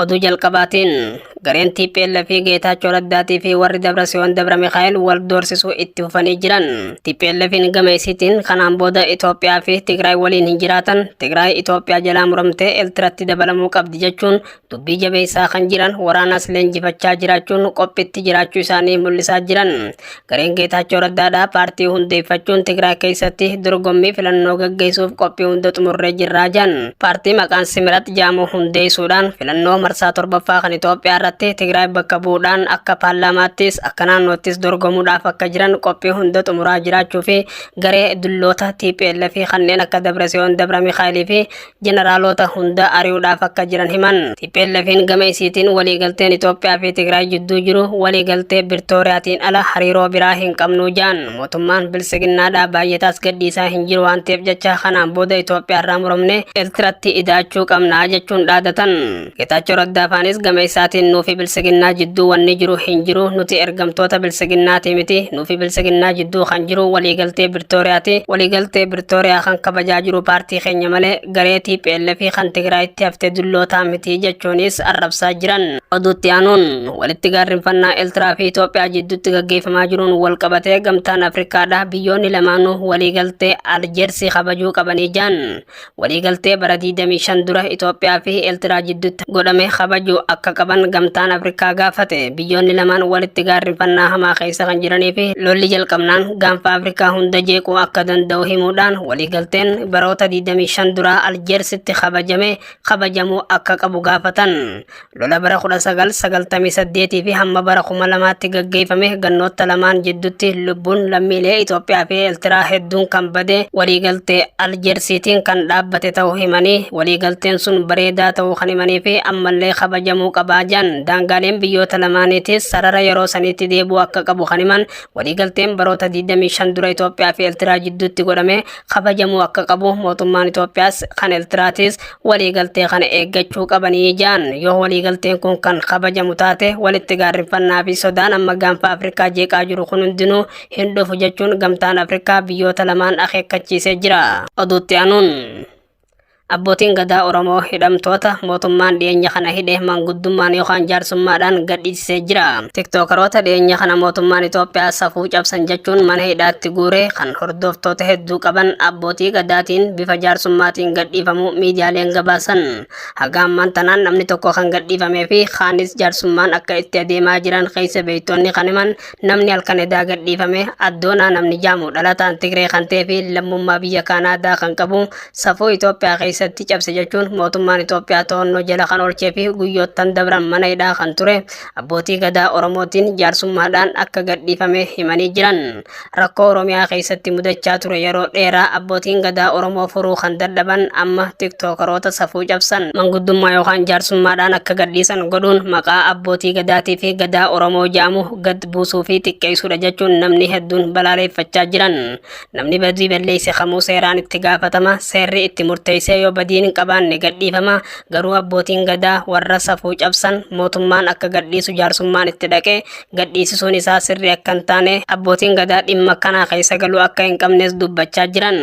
Oduu jalqabaatiin gareen TPLF fi Geetaachoo Raddaatii fi warri Dabrasiyoon Dabra Mikaa'el wal doorsisuu itti fufanii jiran. TPLFin gama isiitiin kanaan booda Itoophiyaa fi Tigraay waliin hin jiraatan, Tigraay Itoophiyaa jalaa muramtee Eltiratti dabalamuu qabdi jechuun dubbii jabeessaa kan jiran, waraanas leenjifachaa jiraachuun qophitti jiraachuu isaanii mul'isaa jiran. Gareen Geetaachoo Raddaadhaa paartii hundeeffachuun Tigraay keessatti dorgommii filannoo gaggeessuuf qophii hunda xumurree jirraa jedhan. Paartii maqaan Simirat jedhamu hundeessuudhaan filannoo marsaa torbaffaa kan Itoophiyaa irratti Tigraay bakka bu'uudhaan akka paarlaamaattis akka naannoottis dorgomuudhaaf akka jiran qophii hunda xumuraa jiraachuu fi garee dulloota TPLF kanneen akka Dabrasiyoon Dabra Mikaa'elii fi jeneraalota hunda ari'uudhaaf akka jiran himan. TPLF'n gama isiitiin waliigalteen Itoophiyaa fi Tigraay jidduu jiru waliigaltee Birtooriyaatiin ala hariiroo biraa hin qabnu jaan. Mootummaan biltsiginnaadhaa baay'ataas gadhiisaa hin jiru waan ta'eef jecha kanaan booda Itoophiyaa irraa muramne Eertiratti ida'achuu qabna jechuun dhaadatan. Geetaachoo Raddaa faanis gama isaatiin nuufi biltsiginnaa jidduu wanni jiru hin jiru, nuti ergamtoota biltsiginnaati miti, nuufi biltsiginnaa jidduu kan jiru waliigaltee Birtooriyaati, waliigaltee Birtooriyaa kan kabajaa jiru paartii keenya malee garee TPLF kan Tigraayitti hafte dullootaa miti jechuunis arrabsaa jiran. Oduutti aanuun walitti gaarrinfannaa Eltiraa fi Itoophiyaa jidduutti gaggeeffamaa jiruun wal qabatee gamtaan Afrikaadha biyyoonni lamaanuu waliigaltee Aljeersii kabajuu qabanii jaan. Waliigaltee bara 25 dura Itoophiyaa fi Eeltiraa jidduutti godhame kabajuu akka qaban Gamtaan Afrikaa gaafate. Biyyoonni lamaan walitti gaarrifannaa hamaa keessa kan jiranii fi lolli jalqabnaan gaanfa Afrikaa hunda jeequu akka danda'u himuudhaan waliigalteen baroota 25 duraa Aljeersitti kabajame kabajamuu akka qabu gaafatan. Lola bara 1998 fi hamma bara 2000tti gaggeeffame gannootta lamaan jidduutti lubbuun lammiilee Itoophiyaa fi Eeltiraa hedduun kan bade waliigaltee Aljeersiitiin kan dhaabbate ta'uu himanii, waliigalteen sun bareedaa ta'uu kan himanii fi ammallee kabajamuu qabaa jedhan. Daangaaleen biyyoota lamaaniitis sarara yeroo saniitti deebi'uu akka qabu kan himan, waliigalteen baroota 25 dura Itoophiyaa fi Eeltiraa jidduutti godhame kabajamuu akka qabu, mootummaan Itoophiyaas kan Eeltiraatis waliigaltee kana eeggachuu qabanii ja'an. Yoo waliigalteen kun kan kabajamu taate walitti gaarreffannaa fi sodaan amma gaanfa Afrikaa jeeqaa jiru kun hundinuu hin dhufu jechuun gamtaan Afrikaa biyyoota lamaan akeekkachiisee jira. Oduutti aanuun abbootiin gadaa Oromoo hidhamtoota mootummaan dhiyeenya kana hidhe manguddummaan yookaan jaarsummaadhaan gadhiisisee jira. Tiktookaroota dhiyeenya kana mootummaan Itoophiyaa safuu cabsan jechuun mana hidhaatti guure kan hordoftoota hedduu qaban abbootii gadaatiin bifa jaarsummaatiin gadhiifamuu miidiyaaleen gabaasan. Haga ammaan tanaan namni tokko kan gadhiifamee fi kaanis jaarsummaan akka itti adeemaa jiran keessa beektonni kan himan, namni halkan edaa gadhiifame Addoonaa namni jaamu dhalataan Tigree kan ta'ee fi lammummaa biyya Kaanaadaa kan qabu safuu Itoophiyaa keessatti cabse jechuun mootummaan Itoophiyaa to'annoo jala kan oolchee fi guyyoottan dabran mana hidhaa kan ture abbootii gadaa Oromootiin jaarsummaadhaan akka gadhiifame himanii jiran. Rakkoo Oromiyaa keessatti mudachaa ture yeroo dheeraa abbootiin gadaa Oromoo furuu kan dadhaban amma tiktookaroota safuu cabsan manguddummaa yookaan jaarsummaadhaan akka gadhiisan godhuun maqaa abbootii gadaatii fi gadaa Oromoo jedhamu gad buusuu fi xiqqeessuudha jechuun namni hedduun balaaleffachaa jiran. Namni badii balleesse kamuu seeraan itti gaafatama, seerri itti murteessee yoo badiin hin qabaanne gadhiifama, garuu abbootiin gadaa warra safuu cabsan mootummaan akka gadhiisu jaarsummaan itti dhaqee gadhiisisuun isaa sirrii akka hin taane, abbootiin gadaa dhimma kanaa keessa galuu akka hin qabnes dubbachaa jiran.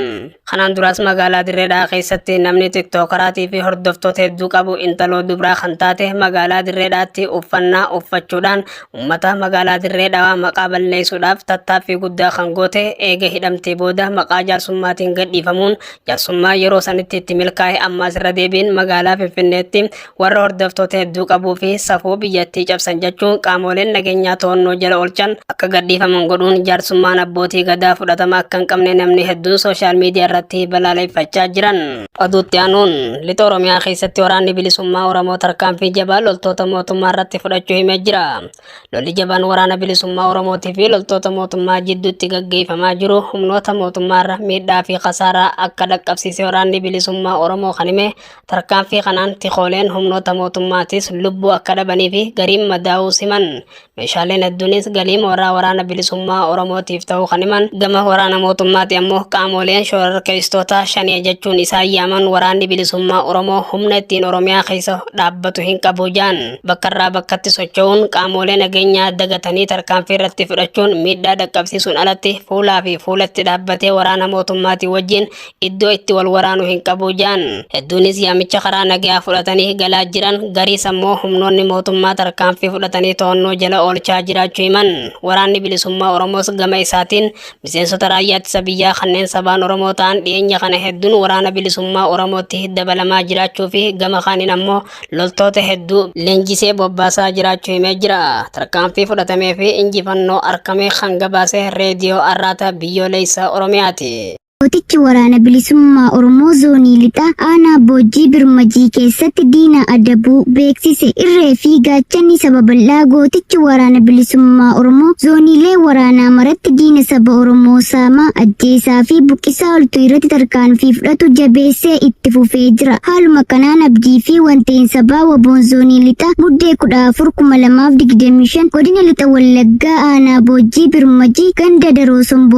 Kanaan duraas magaalaa Dirree Dhawaa keessatti namni tiktookaraatii fi hordoftoota hedduu qabu intaloo dubraa kan taate magaalaa Dirree Dhawaatti uffannaa uffachuudhaan ummata magaalaa Dirree Dhawaa maqaa balleessuudhaaf tattaaffii guddaa kan goote eega hidhamtee booda maqaa jaarsummaatiin gadhiifamuun jaarsummaa yeroo sanitti itti milkaa'e ammaas irra deebiin magaalaa Finfinneetti warra hordoftoota hedduu qabuu fi safuu biyyattii cabsan jechuun qaamoleen nageenyaa to'annoo jala oolchan akka gadhiifaman godhuun jaarsummaan abbootii gadaa fudhatama akka hin qabne namni hedduun sooshaal miidiyaa irratti balaaleffachaa jiran. Oduutti aanuun lixa Oromiyaa keessatti waraanni bilisummaa Oromoo tarkaanfii jabaa loltoota mootummaa irratti fudhachuu himee jira. Lolli jabaan waraana bilisummaa Oromootii fi loltoota mootummaa jidduutti gaggeeffamaa jiru humnoota mootummaarra miidhaa fi kasaaraa akka dhaqqabsiise waraanni bilisummaa Oromoo kan hime. Tarkaanfii kanaan tikooleen humnoota mootummaatis lubbuu akka dhabanii fi gariin madaa'uu siman. Meeshaaleen hedduunis galii mooraa waraana bilisummaa Oromootiif ta'uu kan himan. Gama waraana mootummaati ammoo qaamoleen shororkeessitoota shanee jechuun isaan yaaman waraanni bilisummaa Oromoo humna ittiin Oromiyaa keessa dhaabbatu hin qabu jaan. Bakkarraa bakkatti socho'uun qaamolee nageenyaa dagatanii tarkaanfii irratti fudhachuun miidhaa dhaqqabsiisuun alatti fuulaa fi fuulatti dhaabbatee waraana mootummaatii wajjin iddoo itti wal waraanu hin qabu jaan. jiran. Hedduunis yaamicha karaa nagayaa fudhatanii galaa jiran, gariis ammoo humnoonni mootummaa tarkaanfii fudhatanii to'annoo jala oolchaa jiraachuu himan. Waraanni Bilisummaa Oromoos gama isaatiin miseensota raayyaa ittisa biyyaa kanneen sabaan Oromoo ta'an dhiyeenya kana hedduun Waraana Bilisummaa Oromootti dabalamaa jiraachuu fi gama kaaniin ammoo loltoota hedduu leenjisee bobbaasaa jiraachuu himee jira. Tarkaanfii fudhatamee fi injifannoo argame kan gabaase Reediyoo Arraata Biyyoolessa Oromiyaati. Gootichi Waraana Bilisummaa Oromoo Zoonii Lixaa Aanaa Boojjii Birmajii keessatti diina adabuu beeksise. Irree fi gaachanni saba bal'aa gootichi Waraana Bilisummaa Oromoo zooniilee waraanaa maratti diina saba Oromoo saamaa, ajjeesaa fi buqqisaa oltu irratti tarkaanfii fudhatu jabeessee itti fufee jira. Haaluma kanaan abdii fi wanteen sabaa WBOn Zoonii Lixaa Muddee 14, 2025 Godina Lixa Wallaggaa Aanaa Boojjii Birmajii ganda Daroo Somboo